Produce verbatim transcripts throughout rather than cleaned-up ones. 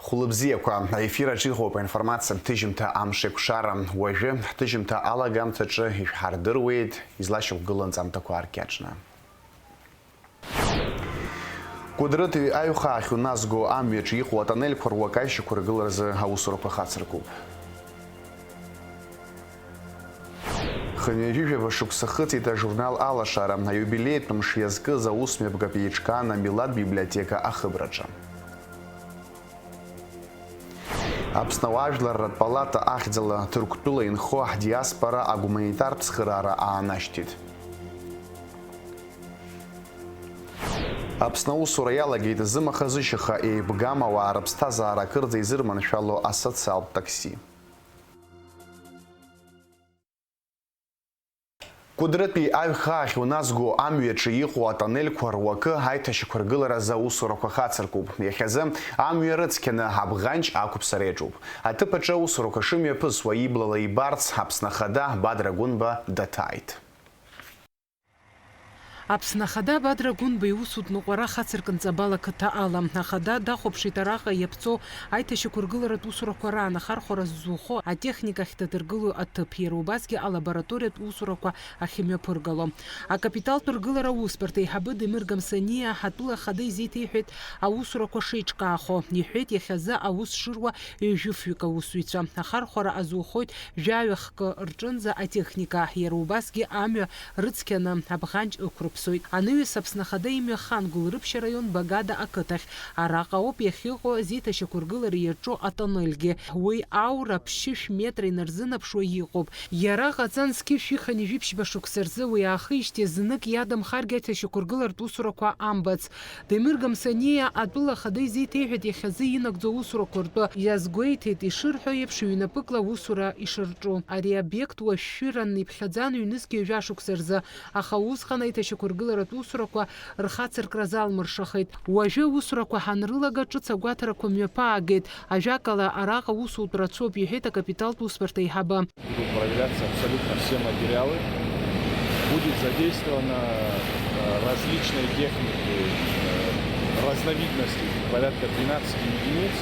Хәылбзиақәа, аефир аҿы иҟоуп аинформациатә ҭыжьымҭа Амшеикәшара. Уажәы ҳҭыжьымҭа алагамҭаҿы ишәҳардыруеит излашьақәгыло анҵамҭақәа ааркьаҿны. Кәыдрытәи аҩхаахь уназго амҩаҿы иҟоу атоннельқәа руак аишьақәыргыларазы аусурақәа хацыркуп. Хынҩажәижәаба шықәса хыҵит ажурнал Алашара аиубилеитә мш иазкыз аусмҩаԥгатә еиҿкаан амилаҭ библиотека ахыбраҿы. Аԥсны ауаажәларратә палата ахьӡала Ҭырқәтәыла инхо ҳдиаспора агуманитартә цхыраара аанашьҭит. Аԥсны аусура иалагеит зымаха-зышьаха еибгам ауаа рыԥсҭазаара акырӡа изырманшәало асоциалтә такси. Кәыдрытәи аҩхаахь уназго амҩаҿы иҟоу атоннельқәа руакы аиҭашьақәыргыларазы аусурақәа хацыркуп. Иахьазы амҩа рыцқьаны Абӷанҷ ақәԥсара иаҿуп. Аҭыԥ аҿы аусурақәа шымҩаԥысуа иблала ибарц Аԥсны Ахада Бадра Гәынба даҭааит. Аԥсны Ахада Бадра Гәынба иусутә ныҟәара хацыркын Ҵабал ақыҭа ала. Ахада дахәаԥшит араҟа иаԥҵоу аиҭашьақәыргыларатә усурақәа раан ахархәара ззухо атехника ахьҭадыргылоу аҭыԥ, иара убасгьы алабораториатә усурақәа ахьымҩаԥыргало. Акапиталтә ргылара аусбарҭа аиҳабы Демыр Гамсаниа атәыла ахада изеиҭеиҳәеит аусурақәа шеиҿкаахо. Иҳәеит, иахьазы аус шыруа ҩажәи фҩык аусзуҩцәа. Ахархәара азухоит жәаҩа хкы рҿынӡа атехника, иара убасгьы амҩа рыцқьаны Абӷанҷ ықәрыԥсоит. Анаҩс Аԥсны Ахада имҩахангон Гәылрыԥшь араион Багада ақыҭахь. Араҟа ауп иахьыҟоу зеиҭашьақәыргылара иаҿу атоннельгьы. Уи аура ԥшьышә метра инарзынаԥшуа иҟоуп. Иара ҟаҵан зқьи жәшәи хынҩажәи ԥшьба шықәса рзы, уи аахижьҭеи знык иадамхаргьы аиҭашьақәыргыларатә усурақәа амбац. Демыр Гамсаниа атәыла ахада изеиҭеиҳәеит иахьазы инагӡоу аусурақәа ртәы. Иазгәеиҭеит, ишырҳәо еиԥш, ҩнапыкла аусура ишырҿу. Ари аобиект уашәшәыран иԥхьаӡан ҩнызқь ҩажәа шықәса рзы, аха усҟан аиҭашьақәыргыларатә усурақәа рхацыркра залмыршахеит. Уажәы аусурақәа ҳанрылага, ҿыц агәаҭарақәа мҩаԥаагеит. Ажәакала, араҟа усутә рацәоуп, иҳәеит акапиталтә усбарҭа аиҳабы. Будут проверяться абсолютно все материалы. Будет задействовано, э, различной техники, э, разновидностей, порядка двенадцати единиц.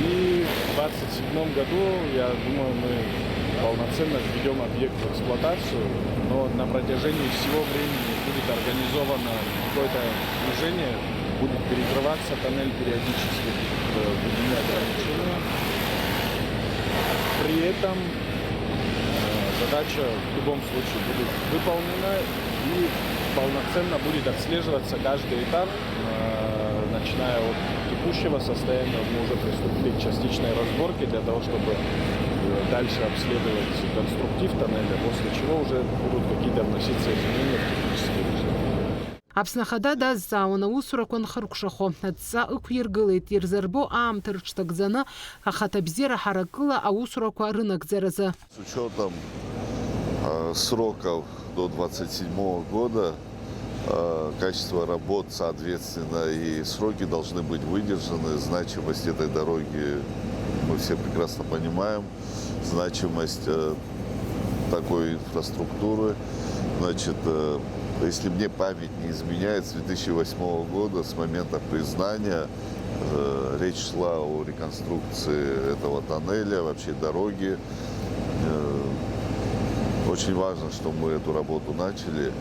И в двадцать седьмом году, я думаю, мы полноценно введём объект в эксплуатацию, но на протяжении всего времени будет организовано какое-то движение, будет перекрываться тоннель периодически, э, введены ограничения. При этом, э, задача в любом случае будет выполнена и полноценно будет отслеживаться каждый этап, э, начиная от текущего состояния. Мы уже приступили к частичной разборке для того, чтобы, э, дальше обследовать конструктив тоннеля, после чего уже будут какие-то вноситься изменения в технический режим. Аԥсны Ахада дазҵаауан аусурақәа анхыркәшахо, адҵа ықәиргылеит ирзырбо аамҭа рыҽҭагӡаны ахаҭабзиара ҳаракыла аусурақәа рынагӡаразы. С учётом, э, сроков до двадцать седьмого года, э, качество работ, соответственно, и сроки должны быть выдержаны. Значимость этой дороги мы все прекрасно понимаем. Значимость, э, такой инфраструктуры. Значит, э, если мне память не изменяет, с две тысячи восьмого года, с момента признания, э, речь шла о реконструкции этого тоннеля, вообще дороги. Э, очень важно, что мы эту работу начали,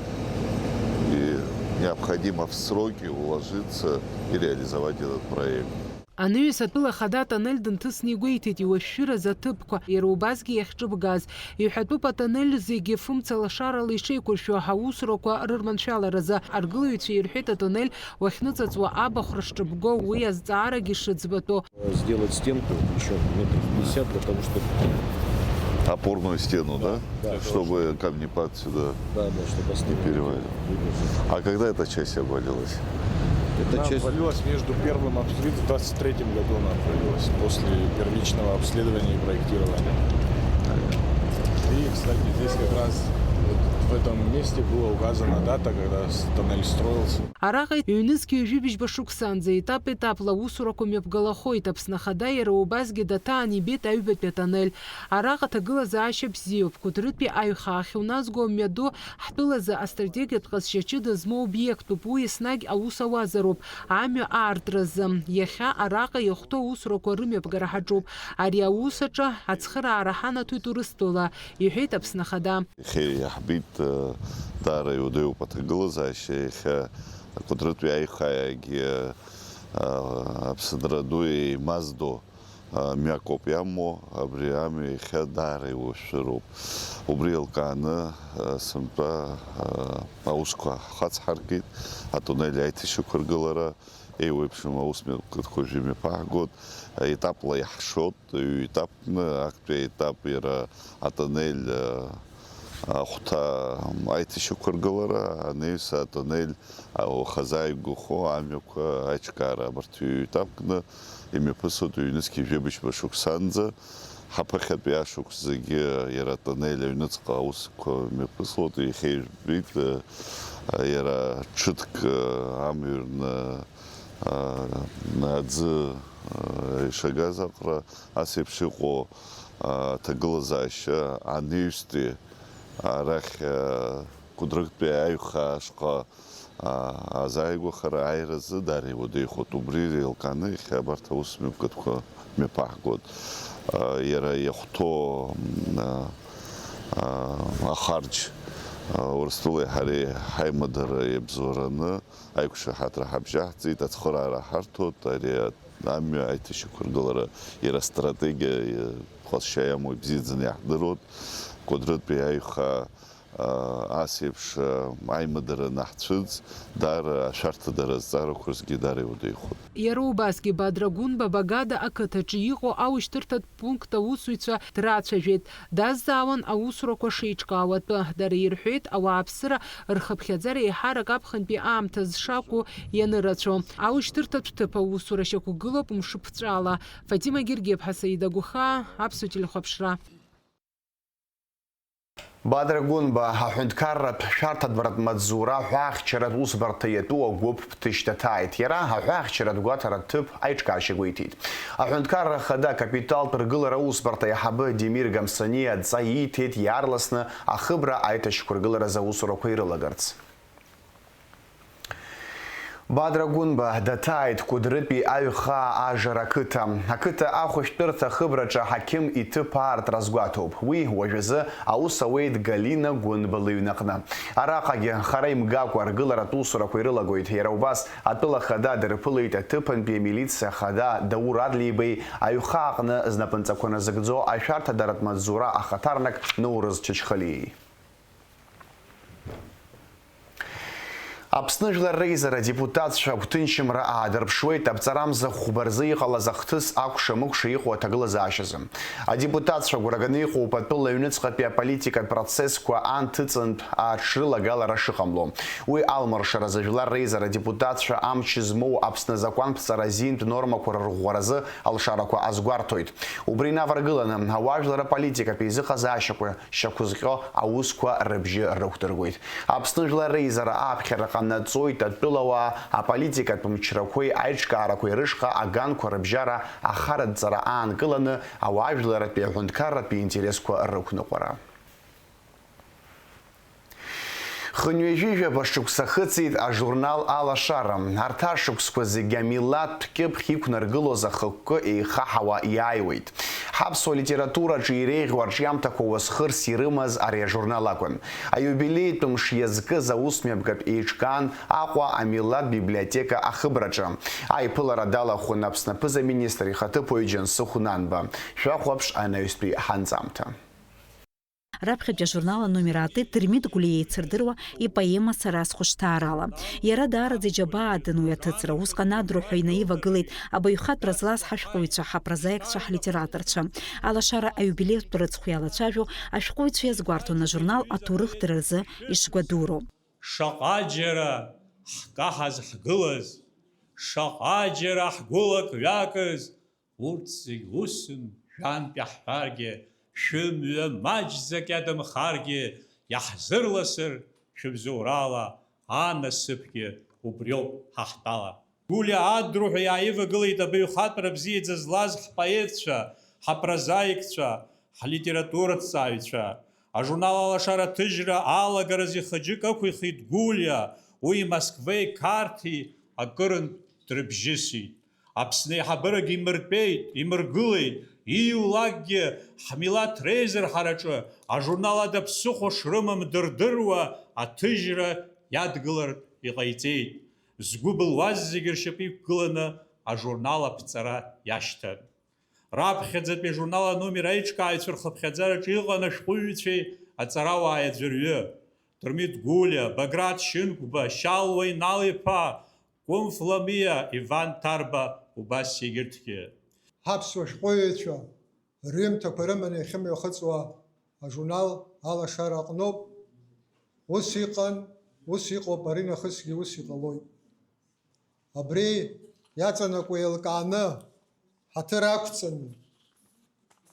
и необходимо в сроки уложиться и реализовать этот проект. Анаҩс атәыла ахада атоннель дынҭысны игәеиҭеит иуашәшәыразы аҭыԥқәа, иара убасгьы иахьҿыбгаз. Иҳәатәуп атоннель зегьы фымца лашарала ишеиқәыршәо аусурақәа рырманшәаларазы. Аргылаҩцәа ирҳәеит атоннель уахьныҵыҵуа абахәра шҿыбго, уи азҵаарагьы шыӡбатәу. Сделать стенку ещё метров пятьдесят для того, чтобы Опорную стену, да? Да, чтобы камнепад сюда Да, да, чтобы не основание перевалил. Выдержать. А когда эта часть обвалилась? Эта Она часть обвалилась между первым обстрелом, в двадцать третьем году она обвалилась, после первичного обследования и проектирования. И, кстати, здесь как раз вот В этом месте была указана дата, когда с- тоннель строился. Араҟа ҩнызқь ҩажәи быжьба шықәсаанӡа етап-етапла аусурақәа мҩаԥгалахоит. Аԥсны Ахада иара убасгьы даҭаан ибеит аҩбатәи атоннель. Араҟа аҭагылазаашьа бзиоуп. Кәыдрытәи аҩхаа ахьуназго амҩаду ҳтәылазы астратегиатә ҟазшьа ҷыда змоу обиектуп. Уи еснагь аус ауазароуп. Амҩа аартразы. Иахьа араҟа иахәҭоу аусурақәа рымҩаԥгара ҳаҿуп. Ари аус аҿы ацхыраара ҳанаҭоит Урыстәыла, иҳәеит Аԥсны Ахада. Иахьа иаҳбеит, даара иуадаҩуп аҭагылазаашьа, иахьа акәыдрытәи аихааигьы Аԥсынра ду еимаздо мҩак ауп иамоу, абри амҩа иахьа даара иуашәшәыроуп. Убри еилкааны сынтәа аусқәа ҳхацҳаркит, атуннель аиҭашьақәыргылара, еиуеиԥшым аусмҩаԥгатәқәа жәимҩаԥаҳгоит, етапла иаҳшот, ҩ-етапны, актәи аетап иара атоннель ахәҭа аиҭашьақәыргылара, анаҩс атоннель уаха зааигәахо амҩақәа аиҿкаара, абарҭ ҩ-етапкны имҩаԥысуеит ҩнызқь жәибжьба шықәсанӡа. Ҳаԥыхьатәи ашықәс зегьы иара атоннель аҩныҵҟа аусқәа мҩаԥысуеит, иахьа ижәбеит, иара ҽыҭк амҩа рны аӡы ишагаз аҟара ас еиԥш иҟоу аҭагылазаашьа анаҩстәи арахь Кәыдрыктәи аиҩхаа ашҟа азааигәахара ааиразы даара иуадаҩхоит. Убри еилкааны иахьа абарҭ аусмҩаԥгатәқәа мҩаԥаҳгоит. Иара иахәҭоу ахарџь Урыстәылеи ҳареи ҳаимадара иабзоураны аиқәшаҳаҭра ҳабжьаҳҵеит, ацхыраара ҳарҭоит, ари амҩа аиҭашьақәыргылара иара астратегиа ҟазшьа иамоу ибзиаӡаны иаҳдыруеит. Кәыдрытәи аиҩхаа ас еиԥш аимадара анаҳцәыӡ, даара ашәарҭадара азҵаарақәа рзгьы даара иуадаҩхоит. Иара убасгьы Бадра Гәынба Багада ақыҭаҿы иҟоу аушьҭырҭатә пункт аусзуҩцәа драцәажәеит. Дазҵаауан аусурақәа шеиҿкаау атәы. Дара ирҳәеит, ауааԥсыра рхыԥхьаӡара еиҳарак аԥхынтәи аамҭа зшакәу ианырацәоу. Аушьҭырҭатә ҭыԥ аусура шьақәгылоуп мшыԥҵәала. Фатима Гергиаԥҳа, Саида Гәыхаа, Аԥсуа телехәаԥшра. Бадра Гәынба аҳәынҭқарратә шәарҭадбаратә маҵзура аҳәаахьчаратә усбарҭа иатәу агәыԥ ԥҭышьҭаҭааит. Иара аҳәаахьчаратә гәаҭаратә ҭыԥ аиҿкаашьа гәеиҭеит. Аҳәынҭқарра Ахада акапиталтә ргылара аусбарҭа аиҳабы Демир Гамсаниа адҵа ииҭеит иаарласны ахыбра аиҭашьақәыргыларазы аусурақәа ирылагарц. Бадра Гәынба даҭааит Кәыдрытәи аҩхаа ажара ақыҭа. Ақыҭа ахәышәтәырҭа ахыбраҿы аҳақьым иҭыԥ аартра азгәаҭоуп. Уи уажәазы аус ауеит Галина Гәынба лыҩнаҟны. Араҟагьы хара имгакәа аргыларатә усурақәа ирылагоит. Иара убас атәыла ахада дырԥылеит аҭыԥантәи амилициа ахада Даур Адлеибеи аҩхаа аҟны знапынҵақәа назыгӡо ашәарҭадаратә маҵзура ахаҭарнак Ноурыз Чачхалиеи. Аԥсны Жәлар Реизара адепутатцәа агәҭынчымра аадырԥшуеит аԥҵарамза хәба рзы иҟалаз ахҭыс акәша-мыкәша иҟоу аҭагылазаашьазы. Адепутатцәа агәра ганы иҟоуп атәыла аҩныҵҟатәи аполитикатә процессқәа анҭыҵынтә аҽрылагалара шыҟамло. Уи алмыршаразы Жәлар Реизара адепутатцәа амч змоу Аԥсны азакәанԥҵара азинтә нормақәа рырӷәӷәаразы алшарақәа азгәарҭоит. Убри инаваргыланы, ауаажәлар аполитикатә еизыҟазаашьақәа шьақәызҟьо аусқәа рыбжьы рықәдыргоит. Аԥсны Жәлар Реизара аԥхьара ҟанаҵоит атәылауаа аполитикатә мчрақәеи аиҿкаарақәеи рышҟа аганқәа рыбжьара ахарадҵара аанкыланы ауаажәларратәи аҳәынҭқарратәи интересқәа рықәныҟәара. Хынҩажәи жәаба шықәса хыҵит ажурнал Алашара. Арҭ ашықәсқәа зегьы амилаҭтә кьыԥхь иқәнаргылоз ахықәкы еихаҳауа иааиуеит. Ҳаԥсуа литератураҿы иреиӷьу арҿиамҭақәа уасхырс ирымаз ари ажурнал акәын. Аиубилеитә мш иазкыз аусмҩаԥгатә еиҿкаан Аҟәа амилаҭ библиотека ахыбраҿы. Аиԥылара далахәын Аԥсны аԥыза-министр ихаҭыԥуаҩ Џьансыхә Нанба. Шәахәаԥш анаҩстәи ҳанҵамҭа. Раԥхьатәи ажурнал аномер аатит Дырмит Гәлиа еицырдыруа ипоема Сара схәышҭаарала. Иара даараӡа иџьабаа дын уи аҭыҵра, усҟан адру ҳәа инаивагылеит абаҩхатәра злаз ҳашәҟәыҩҩцәа, ҳапрозаикцәа, ҳлитераторцәа. Алашара аиубилеитә рыцхә иалацәажәо ашәҟәыҩҩцәа иазгәарҭон ажурнал аҭоурыхдырразы ишгәадуроу. Шаҟаџьара ҳкаҳаз ҳгылаз, шаҟаџьара ҳгәылак ҩакыз, урҭ зегь усын, жәантә иаҳҳәаргьы, шәымҩа маҷӡак иадамхаргьы, Иаҳзырласыр, шәыбзоурала анасыԥгьы убриоуп ҳа ҳтәала. Гулиа Адру ҳәа иааивагылеит абаҩхатәра бзиаӡа злаз ҳпоетцәа, ҳапрозаикцәа, ҳлитератураҭҵааҩцәа. Ажурнал Алашара аҭыжьра алагараз ихы-џьык ықәихит Гулиа, уи Москвеи Қарҭи акырынтә дрыбжьысит. Аԥсны аиҳабырагьы имыртәеит, имыргылеит, ииулакгьы ҳмилаҭ реизырҳараҿы ажурнал ада ԥсыхәа шрымам дырдыруа аҭыжьра иадгылартә иҟаиҵеит. Згәы былуаз зегьы ршьапы иқәгыланы ажурнал аԥҵара иашьҭан. Раԥхьаӡатәи ажурнал аномер аиҿкааҩцәа рхыԥхьаӡараҿы иҟан ашәҟәыҩҩцәеи аҵарауааи аӡәырҩы, Дырмит Гулиа, Баграт Шьынқәба, Шьалуа Инал-иԥа, Кәынф Ламиа, Иван Ҭарба, убас егьырҭгьы. Ҳаԥсуа шәҟәыҩҩцәа рҩымҭақәа рыманы иахьымҩахыҵуа ажурнал Алашара аҟноуп. Ус иҟан, ус иҟоуп, аринахысгьы ус иҟалоит. Абри иаҵанакуа еилкааны, ҳаҭыр ақәҵаны,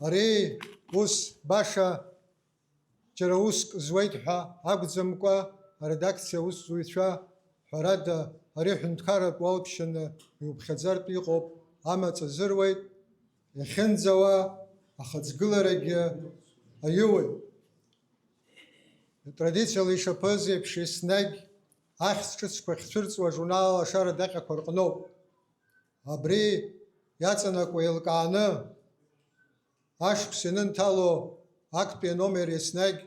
ари ус баша џьара уск зуеит ҳәа акәӡамкәа, аредакциа аусзуҩцәа, ҳәарада, ари ҳәынҭқарратә уалԥшьаны иуԥхьаӡартә иҟоуп, амаҵ азыруеит, иахьынӡауа ахаҵгыларагьы аиуеит. Традициала ишаԥыз еиԥш, еснагь ахьӡ ҿыцқәа ахьцәырҵуа ажурнал Алашара адаҟьақәа рҟноуп. Абри иаҵанакуа еилкааны, ашықәс ианынҭало актәи аномер еснагь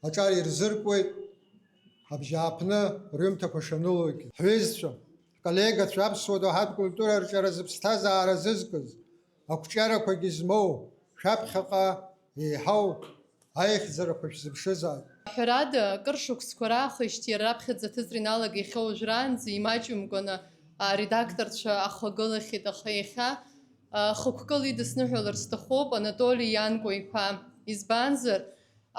аҿар ирзыркуеит, ҳабжьааԥны рҩымҭақәа шанылогь. Ҳҩызцәа, ҳколлегацәа, аԥсуа доуҳатә культура арҿиаразы ԥсҭазаара зызкыз, ақәҿиарақәагьы змоу, шәаԥхьаҟа еиҳау аихьӡарақәа шәзыԥшызааит. Ҳәарада, акыр шықәсқәа раахижьҭеи иара раԥхьаӡа аҭыҵра иналагахьоу уажәраанӡа имаҷымкәаны аредакторцәа ахагылахьеит, аха иахьа, а, хықәкыла идысныҳәалар сҭахуп Анатоли Ианкәа-иԥа. Избанзар,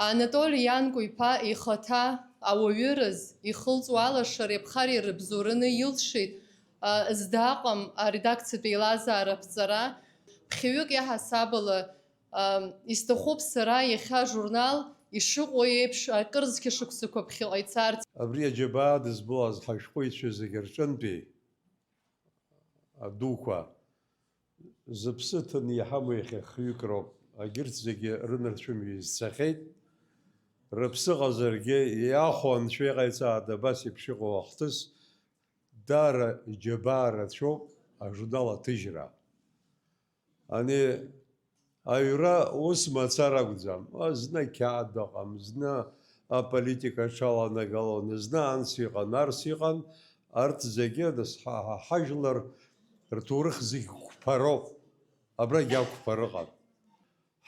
Анатоли Ианкәа-иԥа ихаҭа ауаҩыраз ихылҵуа алашареи аԥхареи рыбзоураны илшеит, а, зда аҟам аредакциатә еилазаара аԥҵара. Ԥхьаҩык иаҳасабала, Ам, исҭахуп сара иахьа ажурнал ишыҟоу еиԥш акыр зқьышықәсақәа ԥхьаҟа ицарц. Абри аџьабаа дызбылаз ҳашәҟәыҩҩцәа зегьы рҿынтәи адуқәа зыԥсы ҭаны иҳамоу иахьа хҩык роуп. Агьырҭ зегьы рынарцәымҩа изцахьеит. Рыԥсы ҟазаргьы иахәо анцәа иҟаиҵааит, абас еиԥш иҟоу ахҭыс даара иџьабаа рацәоуп ажурнал аҭыжьра. Ани аҩра ус мацара акәӡам. Зны ақьаад ыҟам, зны аполитика аҽаланагалон, зны анс иҟан, арс иҟан, арҭ зегьы нас ҳа, ҳа, ҳажәлар рҭоурых зегь қәԥароуп, абрагь ақәԥара ыҟан.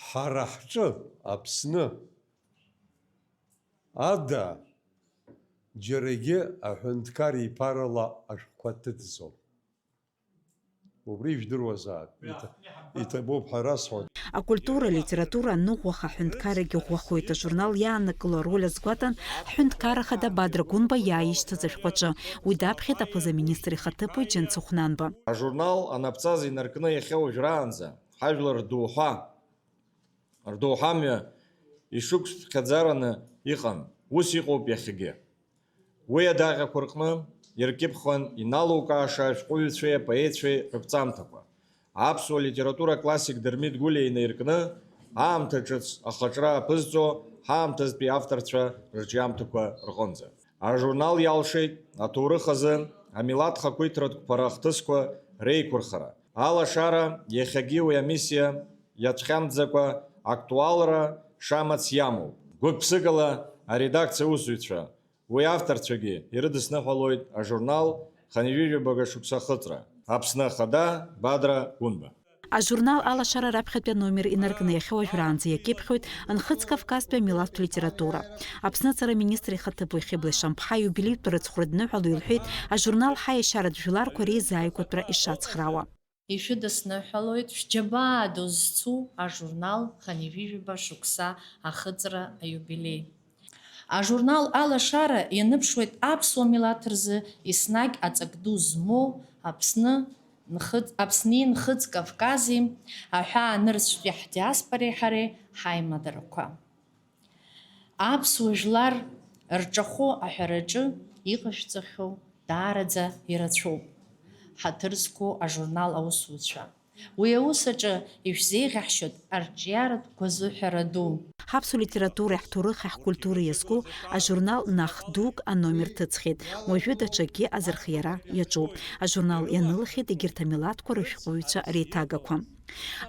Ҳара ҳҿы, Аԥсны ада, џьарагьы аҳәынҭқар иԥарала ашәҟәқәа ҭыҵӡом. Убри ижәдыруазаап, иҭ-, иҭабуп ҳәа расҳәоит. Акультура, алитература аныӷәӷәаха аҳәынҭқаррагьы ӷәӷәахоит. Ажурнал иааннакыло ароль азгәаҭан ҳҳәынҭқарра хада Бадра Гәынба иааишьҭыз ашәҟәаҿы. Уи даԥхьеит аԥыза-министр ихаҭыԥуаҩ Џьансыхә Нанба. Ажурнал анапҵаз инаркны иахьа уажәраанӡа ҳажәлар рдоуҳа, рдоуҳамҩа ишықәԥхьаӡараны иҟан, ус иҟоуп иахьагьы. Уи адаҟьақәа рҟны иркьыԥхьуан иналукааша ашәҟәыҩҩцәеи апоетцәеи рыԥҵамҭақәа. Аԥсуа литература классик Дырмит Гәлиа инаиркны, аамҭа ҿыц ахаҿра аԥызҵо ҳаамҭазтәи авторцәа рырҿиамҭақәа рҟынӡа. Ажурнал иалшеит аҭоурых азы амилаҭ хақәиҭратә қәԥара ахҭысқәа реиқәырхара. Алашара иахьагьы уи амиссиа иацәхьамҵӡакәа актуалра шамац иамоуп. Гәык-ԥсыкала аредакциа аусзуҩцәа, уи авторцәагьы ирыдысныҳәалоит ажурнал хынҩажәижәабага шықәса ахыҵра. Аԥсны Ахада, Бадра Гәынба. Ажурнал Алашара раԥхьатәи аномер инаркны иахьа уажәраанӡа иакьыԥхьуеит Нхыҵ Кавказтәи амилаҭтә литература. Аԥсны аҵара аминистр ихаҭыԥуаҩ Хьыбла Ишамԥҳа аиубилеитә рыцхәра дныҳәало илҳәеит, ажурнал ҳаиашьаратә жәларқәа реизааигәатәра ишацхраауа. Ишәыдысныҳәалоит шәџьабаа ду зцу ажурнал хынҩажәижәаба шықәса ахыҵра аиубилеи. Ажурнал Алашара ианыԥшуеит аԥсуа милаҭ рзы еснагь аҵак ду змоу Аԥсны нхыҵ-, Аԥсни Нхыҵ Кавкази аҳәаанырцәтәи ҳдиаспореи ҳареи ҳаимадарақәа. Аԥсуа жәлар рҿахәы аҳәараҿы иҟашәҵахьоу даараӡа ирацәоуп ҳаҭыр зқәу ажурнал аусуцәа. Уи аус аҿы ишәзеиӷьаҳшьоит арҿиаратә гәазыҳәара ду. Ҳаԥсуа литературеи ҳҭоурыхи ҳкультуреи иазку ажурнал Нах дук аномер ҭыҵхьеит. Уажәы даҽакгьы азырхиара иаҿуп. Ажурнал ианылахьеит егьырҭ амилаҭқәа рышәҟәыҩҩцәа реиҭагақәа.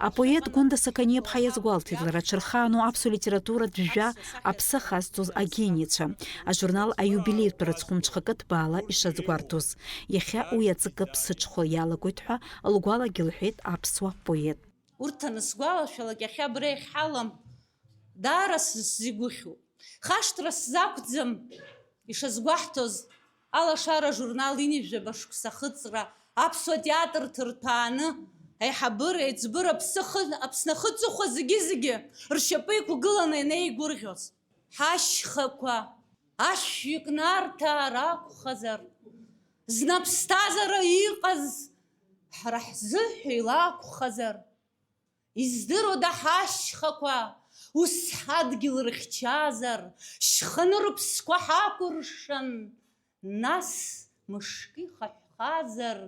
Апоет Гәында Сақаниаԥҳа иазгәалҭеит, лара аҽырхаану аԥсуа литературатә жәа аԥсы ахазҵоз агениацәа, ажурнал аиубилеитә рыцхәымҽхакы ҭбаала ишазгәарҭоз. Иахьа уи аҵакы ԥсыҽхәа иалагоит ҳәа лгәалагьы лҳәеит аԥсуа поет. Урҭ анысгәалашәалак, иахьа абра иахьҳалам, даара сзигәыхьуп. Хашҭра сзақәӡам, ишазгәаҳҭоз, Алашара ажурнал ҩынҩажәаба шықәса ахыҵра аԥсуа театр ҭырҭәааны, аиҳабыра, аиҵбыра, Аԥсны ахы-, Аԥсны ахы-, аҵыхәа зегьы-зегьы ршьапы иқәгыланы ианеигәырӷьоз. Ҳашьхақәа ашәҩык нарҭаар акәхазар, зны аԥсҭазаара иҟаз ҳара ҳзыҳәа илакәхазар, издыруада ҳашьхақәа ус ҳадгьыл рыхьчазар, шьханы рыԥсқәа ҳакәыршан, нас мышкы ихаҳәхазар?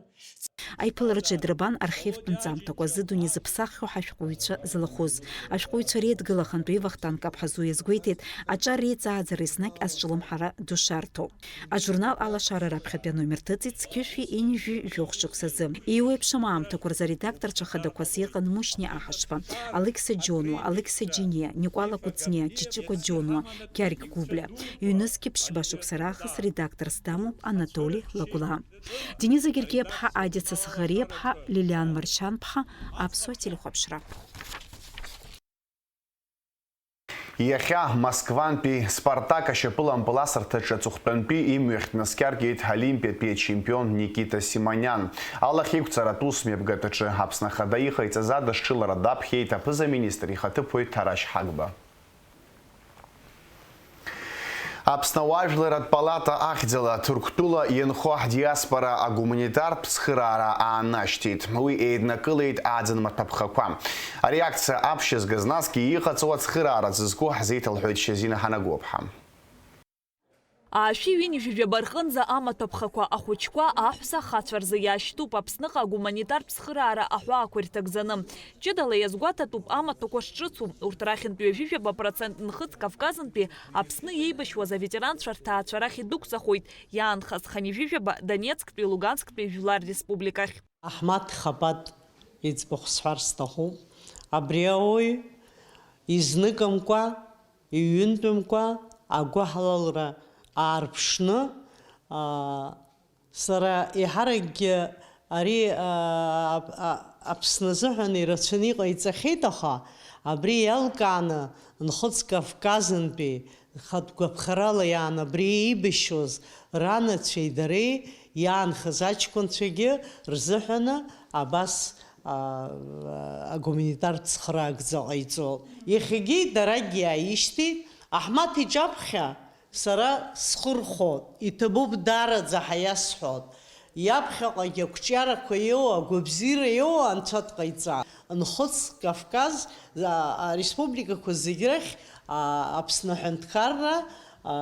Аиԥылараҿы идырбан архивтә нҵамҭақәа, зыдунеи зыԥсаххьоу ҳашәҟәыҩҩцәа зылахәыз. Ашәҟәыҩҩцәа реидгыла ахантәаҩы Вахтанг Аԥҳазу иазгәеиҭеит, аҿар реиҵааӡара еснагь азҿлымҳара ду шарҭоу. Ажурнал Алашара раԥхьатәи аномер ҭыҵит зқьышәи ҩынҩажәи жәохә шықәсазы. Еиуеиԥшым аамҭақәа рзы аредакторцәа хадақәас иҟан Мушьни Аҳашба, Алықьса Џьонуа, Алықьса Џьениа, Никәала Кәыҵниа, Ҷыҷыкәа Џьонуа, Гьаргь Гәыблиа. Ҩнызқьи ԥшьба шықәса раахыс редакторс дамоуп Анатоли Лагәлаа. Дениза Гергиаԥҳа, Адица Сӷариаԥҳа, Лилиан Маршьанԥҳа, Аԥсуа телехәаԥшра. Иахьа Москвантәи Спартак ашьапылампыл асырҭаҿы аҵыхәтәантәи имҩахь днаскьаргеит олимпиатәи ачемпион Никита Симониан. Алахьеиқәҵаратә усмҩаԥгатәаҿы Аԥсны Ахада иҟаиҵаз адысҽылара даԥхьеит аԥыза-министр ихаҭыԥуаҩ Ҭарашь Ҳагба. Аԥсны ауаажәларратә палата ахьӡала Ҭырқәтәыла инхо ҳдиаспора агуманитартә цхыраара аанашьҭит. Уи еиднакылеит аӡын маҭәаԥхақәа. Ари акциа аԥшьызгаз насгьы иҟаҵоу ацхыраара зызку ҳзеиҭалҳәоит Шьазина Ҳанагәлаԥҳа. Аашәи ҩынҩажәи жәаба рҟынӡа амаҭәаԥхақәа ахәыҷқәа аҳәса ахацәа рзы иаашьҭуп Аԥсныҟа агуманитартә цхыраара аҳәаақәа ирҭагӡаны. Ҷыдала иазгәаҭатәуп амаҭәақәа шҿыцу. Урҭ рахьынтә ҩажәи жәаба процент нхыҵ Кавказынтәи Аԥсны иеибашьуаз аветеранцәа рҭаацәа рахь идәықәҵахоит, иаанхаз хынҩажәи жәаба Донецктәи Луганцктәи Жәлар Республикахь. Аҳмаҭ Хабаҭ иӡбахә сҳәар сҭахуп. Абри ауаҩ изныкымкәа, иҩынтәымкәа агәыҳалалра аарԥшны, аа, Сара еиҳаракгьы ари, а, а, Аԥсны азыҳәан ирацәаны иҟаиҵахьеит, аха абри иалкааны Нхыҵ Кавказынтәи хатә гәаԥхарала иаан абри еибашьуаз ранацәеи дареи иаанхаз аҷкәынцәагьы рзыҳәаны абас, а, агуманитартә цхыраагӡа ҟаиҵо. Иахьагьы дарагьы иааишьҭит, Аҳмаҭ иҿаԥхьа Сара схырхәоит, иҭабуп, даараӡа ҳаиасҳәоит. Иаԥхьаҟагьы ақәҿиарақәа иоуа, агәабзиара иоуа Анцәа дҟаиҵа. Нхыҵ Кавказ, а, ареспубликақәа зегь рахь, а, Аԥсны аҳәынҭқарра, а,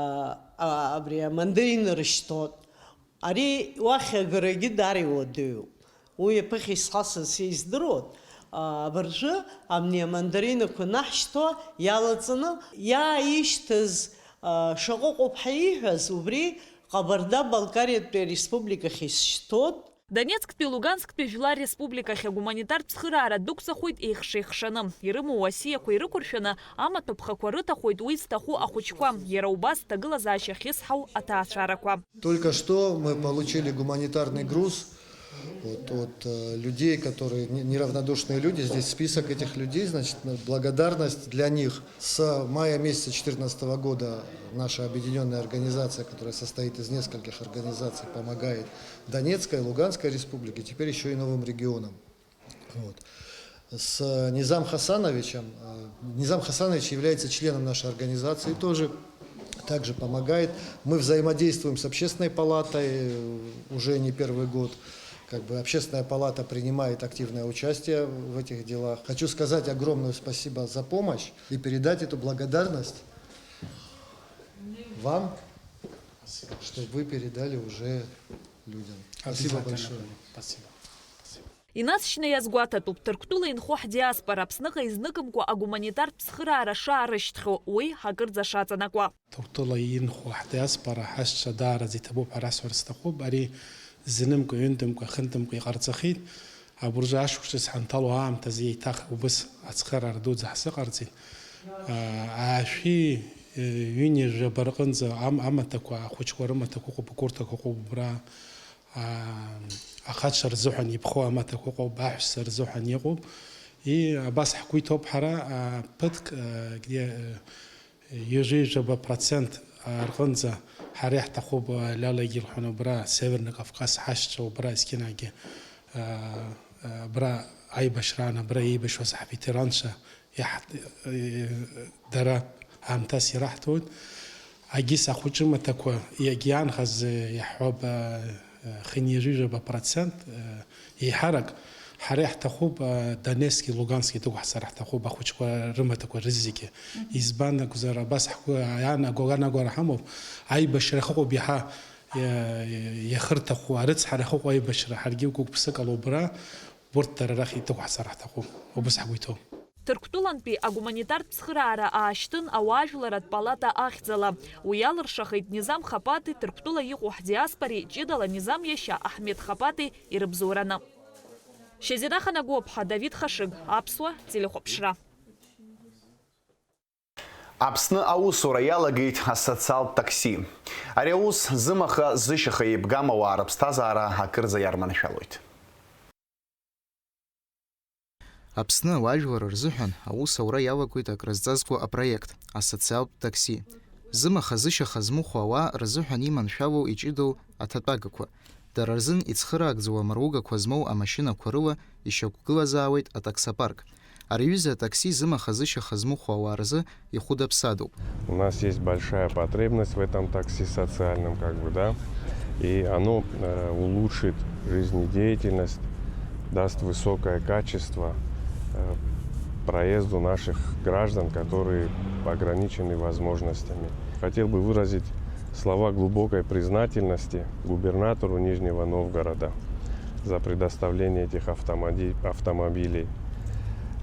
а, абри амандарина рышьҭоит. Ари уахь агарагьы даара иуадаҩуп. Уи аԥыхьа исхасыз сеиздыруан. А, абыржәы абни амандаринақәа наҳшьҭуа иалаҵаны иааишьҭыз, а, шаҟа ыҟоуп ҳәа ииҳәаз, убри Ҟабарда-Балкариатәи ареспубликахь исшьҭуан. Донецктәи Лугансктәи Жәлар Республикахь агуманитартә цхыраара дықәҵахоит еихша-еихшаны. Ирымоу уасиақәа ирықәыршәаны амаҭәа ԥхақәа рыҭахоит уи зҭаху ахәыҷқәа, иара убас ҭагылазаашьа ахьрыцҳау аҭаацәарақәа. Только что мы получили гуманитарный груз вот, от, э, людей, которые не-, неравнодушные люди. Здесь список этих людей, значит, благодарность для них. С мая месяца четырнадцатого года наша объединённая организация, которая состоит из нескольких организаций, помогает Донецкой и Луганской республике, теперь ещё и новым регионам. Вот. С Низам Хасановичем, э, Низам Хасанович является членом нашей организации, тоже также помогает. Мы взаимодействуем с Общественной палатой, э, уже не первый год. Как бы Общественная палата принимает активное участие в этих делах. Хочу сказать огромное спасибо за помощь и передать эту благодарность Вам, чтобы вы передали уже людям. Спасибо большое. Спасибо. Инасшьны иазгәаҭатәуп, Ҭырқәтәыла инхо ҳдиаспора Аԥсныҟа изныкымкәа агуманитартә цхыраара шаарышьҭхьоу, уи акырӡа шаҵанакуа. Ҭырқәтәыла инхо ҳдиаспора ҳашьцәа даараӡа иҭабуп ҳәа расҳәар сҭахуп. Ари знымкәа, ҩынтәымкәа, хынтәымкәа иҟарҵахьеит. Абыржәы ашықәсқәа ҳанҭало аамҭазы еиҭах убыс ацхыраара дуӡӡа ҳзыҟарҵеит. Аашәи, э, ҩынҩажәаба рҟынӡа ам-, амаҭәақәа, ахәыҷқәа рымаҭәақәа ыҟоуп, агәырҭақәа ыҟоуп убра. Аа, ахацәа рзыҳәан иԥхоу амаҭәақәа ыҟоуп, аҳәса рзыҳәан иҟоуп. И абас ҳгәы иҭоуп ҳара, аа, ԥыҭк, аа, где, э, ҩажәи жәаба процент рҟынӡа ҳара иаҳҭахуп, аа, Лиала егьилҳәон убра, Северный Кавказ ҳашьцәа убра, есқьынагьы, аа, аа, абра аибашьраан, абра еибашьуаз ҳветеранцәа иаҳ-, э, дара аамҭас ираҳҭоит. Агьыс ахәыҷы маҭәақәа иагьиаанхаз, э, иаҳҳәап, э, э, хынҩажәижәаба процент, э, еиҳарак ҳара иаҳҭахуп, э, Донецки, Лугански дықәаҳҵар ҳҭахуп ахәыҷқәа рымаҭәақәа рызегьы. Мгм. Избан акәзар, абас ҳгәы иаанагогьы анагара ҳамоуп, аибашьра ахьыҟоуп иаҳа, э, иахырҭаху, арыцҳара ахьыҟоу аибашьра, ҳаргьы гәык-ԥсык ала убра, урҭ дара рахь идықәаҳҵар ҳҭахуп, убас ҳгәы иҭоу. Ҭырқәтәылантәи агуманитартә цхыраара аашьҭын ауаажәларратә палата ахьӡала. Уи иалыршахеит Низам Хапати Ҭырқәтәыла иҟоу ҳдиаспореи ҷыдала Низам иашьа Аҳмед Хапати ирыбзоураны. Шьазина Ханагәыԥҳа, Давид Хашыг, Аԥсуа телехәаԥшра. Аԥсны аусура иалагеит асоциалтә такси. Ари аус зымаха-зышьаха еибгам ауаа рыԥсҭазаара акырӡа иарманшәалоит. Аԥсны ауаажәлар рзыҳәан аус аура иалагоит акрызҵазкуа апроект, асоциалтә такси. Зымаха-зышьаха змыхәо ауаа рзыҳәан иманшәалоу иҷыдоу аҭатәагақәа. Дара рзын ицхыраагӡоу амаругақәа змоу амашьынақәа рыла ишьақәгылазаауеит атаксопарк. Ари аҩыза атакси зымаха-зышьаха змыхәо ауаа рзы ихәыда-ԥсадоуп. У нас есть большая потребность в этом такси социальном, как бы, да, и оно, э, улучшит жизнедеятельность, даст высокое качество, э, проезду наших граждан, которые ограничены возможностями. Хотел бы выразить слова глубокой признательности губернатору Нижнего Новгорода за предоставление этих автомоди-, автомобилей,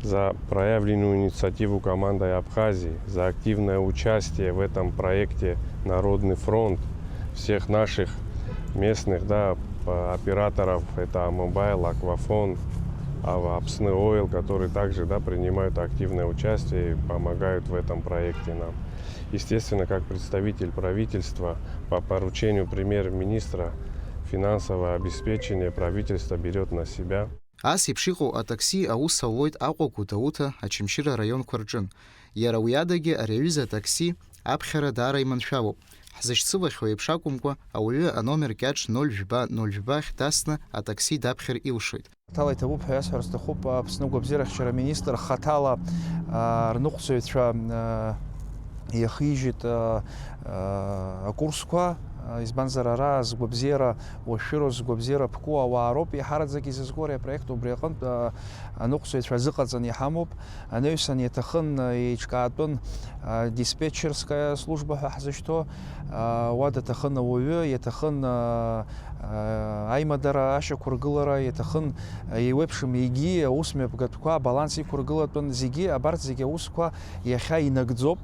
за проявленную инициативу командой Абхазии, за активное участие в этом проекте Народный фронт, всех наших местных, да, п-, операторов, это Амобайл, Аквафон, а, Апсны Ойл, которые также, да, принимают активное участие и помогают в этом проекте нам. Естественно, как представитель правительства, по поручению премьер-министра финансовое обеспечение правительство берёт на себя. Ас еиԥш иҟоу атакси аус аулоит Аҟәа, Гәдоуҭа, Очамчыра араионқәа рҿы. Иара уи адагьы ари аҩыза атакси аԥхьара даара иманшәалоуп. Ҳзышьцылахьоу еиԥш акәымкәа, ауаҩы аномер кьаҿ ноль жәба ноль жәба ахь дасны атакси даԥхьар илшоит. Хаҭала иҭабуп ҳәа иасҳәар сҭахуп, Аԥсны агәабзиарахьчара аминистр хаҭала, аа, рныҟәцаҩцәа, аа, иахижьит, аа, аа, акурсқәа, аа, избанзар, ара згәабзиара уашәшәыроу, згәабзиара ԥку ауаа роуп, еиҳараӡак изызку ари апроект убри аҟынтә, аа, аныҟәцаҩцәа азыҟаҵаны иҳамоуп. Анаҩсан иаҭахын, еиҿкаатәын, а, диспетчерская служба ҳәа ҳзышьҭоу, а, уа даҭахын ауаҩы, иаҭахын, а, а, аимадара ашьақәыргылара, иаҭахын, а, еиуеиԥшым егьи аусмҩаԥгатәқәа абаланс иқәыргылатәын, зегьы, абарҭ зегьы аусқәа иахьа инагӡоуп.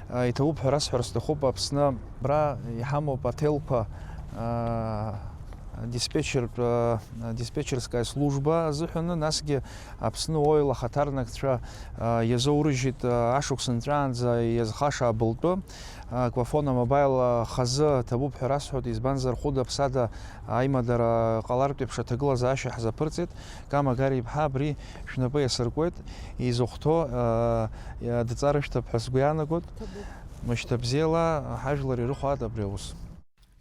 А, иҭабуп ҳәа расҳәар сҭахуп, Аԥсны абра иҳамоуп аҭелқәа, а, диспетчертә, а, диспетчерская служба азыҳәаны, насгьы Аԥсны Ойл ахаҭарнакцәа, а, иазоурыжьит, а, ашықәс нҵәаанӡа иазхаша абылтәы. А, Квафона Мобайл, а, хазы ҭабуп ҳәа расҳәоит, избанзар, хәыда-ԥсада аимадара ҟалартә еиԥш аҭагылазаашьа ҳзаԥырҵеит. Кама Гари-иԥҳа абри шәнапы иасыркуеит, изыхәҭоу, а, иа-, дҵарышәҭап ҳәа сгәы иаанагоит. Ҭабуп. Мышьҭа бзиала, ҳажәлар ирыхәааит абри аус.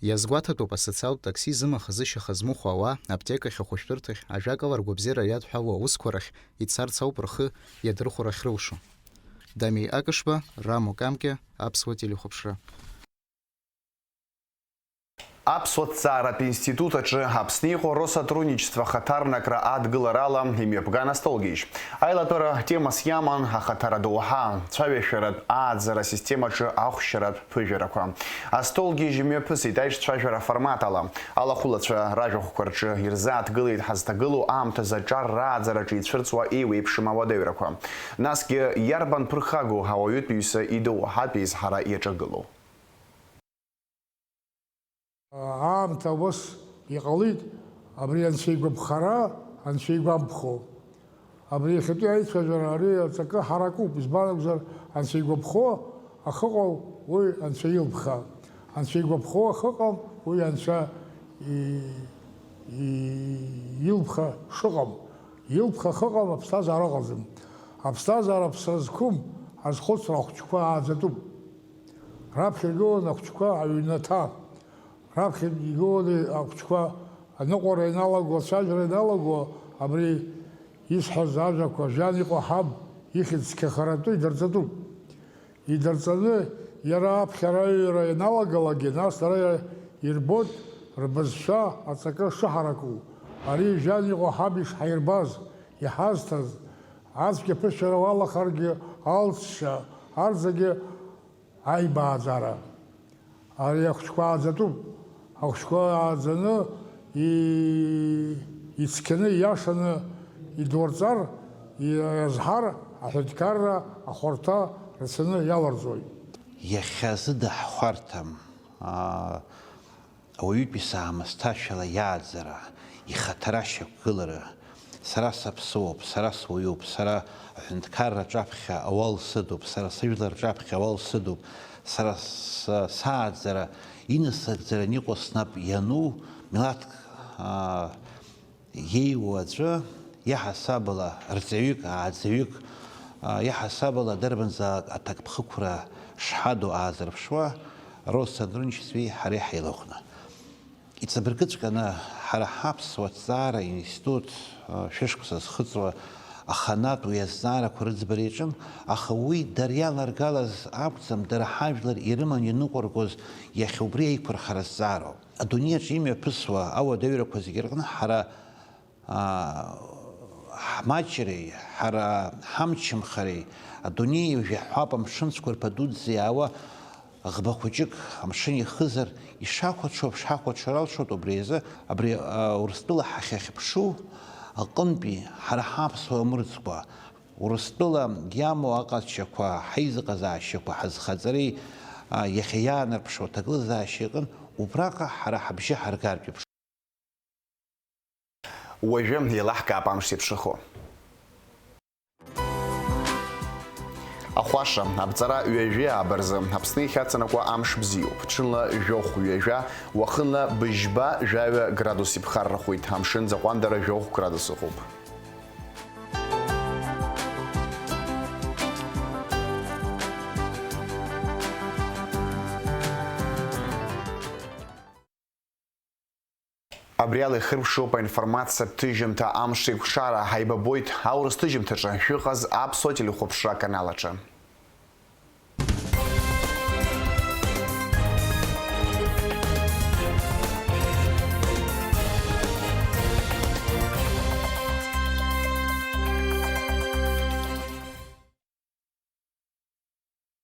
Иазгәаҭатәуп асоциалтә такси зымаха-зышьаха змыхәо ауаа аԥҭекахь, ахәышәтәырҭахь, ажәакала, ргәабзиара иадҳәалоу аусқәа рахь ицарц ауп рхы иадырхәара ахьрылшо. Дамеи Акышба, Рамо Камкьа, Аԥсуа телехәаԥшра. Аԥсуа ҭҵааратә институт аҿы Аԥсны иҟоу Россотрудничество ахаҭарнакра адгыларала имҩаԥган астолгьежь. Аилатәара темас иаман ахаҭара доуҳа, цәажәашәаратә ааӡара асистемаҿы ахәшьаратә ԥыжәарақәа. Астолгьежь имҩаԥысит аиҿцәажәара аформат ала. Алахәылацәа ражәахәқәа рҿы ирзааҭгылеит ҳазҭагылоу аамҭазы аҿар рааӡараҿы ицәырҵуа еиуеиԥшым ауадаҩрақәа. Насгьы иарбан ԥырхагоу ауаҩытәыҩса идоуҳатә еизҳара иаҿагылоу? Аамҭа ус иҟалеит, абри анцәа игәаԥхара, анцәа игәамԥхо. Абри иахьатәи аицәажәара ари аҵакы ҳаракуп, избан акәзар, анцәа игәаԥхо ахыҟоу уи анцәа илԥха, анцәа игәаԥхо ахыҟам уи анцәа и-, и-, илԥха шыҟам, илԥха ахыҟам аԥсҭазаара ыҟаӡам. Аԥсҭазаара аԥсра зқәым азхәыцра ахәыҷқәа ааӡатәуп. Раԥхьа иргыланы ахәыҷқәа аҩнаҭа, раԥхьа игыланы ахәыҷқәа аныҟәара ианалаго, ацәажәара ианалаго, абри исҳәаз ажәақәа, Жан иҟоу ҳаб ихьӡ цқьахаратәы идырҵатәуп. Идырҵаны, иара аԥхьара аҩра ианалагалакгьы, нас дара ирбоит рбызшәа аҵакы шыҳараку, ари Жан иҟоу ҳаб ишҳаирбаз, иҳазҭаз, ацәгьа ԥышәара уалахаргьы алҵшьа, арҭ зегьы аибааӡара. Ари ахәыҷқәа ааӡатәуп. Ахәыҷқәа ааӡаны, и-, ицқьаны, ииашаны идурҵар, иазҳар, аҳәынҭқарра ахәарҭа рацәаны иаларҵоит. Иахьазы даҳхәарҭам, аа, ауаҩытәыҩса аамысҭашәала иааӡара, ихаҭара ашьақәгылара, сара саԥсыуоуп, сара суаҩуп, сара аҳәынҭқарра рҿаԥхьа ауал сыдуп, сара сыжәлар рҿаԥхьа ауал сыдуп, сара с-, сааӡара инасыгӡараны иҟоу снап иану милаҭк, аа, иеиуоу аӡәы, иаҳасабала рҵаҩык, ааӡаҩык, аа, иаҳасабала дарбанзаалак аҭакԥхықәра шҳадоу аазырԥшуа, Россотрудничествеи ҳареи ҳаилахәны. Иҵабыргыҵәҟьаны ҳара ҳаԥсуа ҭҵаара институт, ы, шәышықәса зхыҵуа аханатә уи азҵаарақәа рыӡбара иаҿын, аха уи дара иаларгалаз акәӡам, дара ҳажәлар ирыман ианыҟәыргоз иахьа убри аиқәырхара зҵаароуп. Адунеиаҿ имҩаԥысуа ауадаҩрақәа зегьы рҟны ҳара аа, ҳмаҷреи, ҳара ҳамчымхареи, адунеи жәаҳәап амшын цәқәырԥа дуӡӡа иаауа ӷба хәыҷык амшын ихызар, ишахәаҽуа, шҳахәаҽуа ралшоит убри азы, абри, а, Урыстәыла ҳахьахьыԥшу аҟынтәи ҳара ҳаԥсуа мырӡқәа, Урыстәыла иамоу аҟазшьақәа, ҳаизыҟазаашьақәа, ҳазхаҵареи, а, иахьа иаанарԥшуа аҭагылазаашьа иҟын, убраҟа ҳара ҳабжьы ҳаргартә еиԥш. Уажәы еилаҳкаап амш зеиԥшрахо. Ахәаша, аԥҵара ҩажәи ааба рзы Аԥсны иахьаҵанакуа амш бзиоуп. Ҽынла жәохә ҩажәа, уахынла быжьба жәаҩа градус иԥхаррахоит, амшын ӡаҟәандара жәохә градус ыҟоуп. Абри ала ихыркәшоуп аинформациатә ҭыжьымҭа Амш еиқәшара. Ҳаибабоит аурыс ҭыжьымҭаҿы, шәыҟаз Аԥсуа телехәаԥшра аканал аҿы.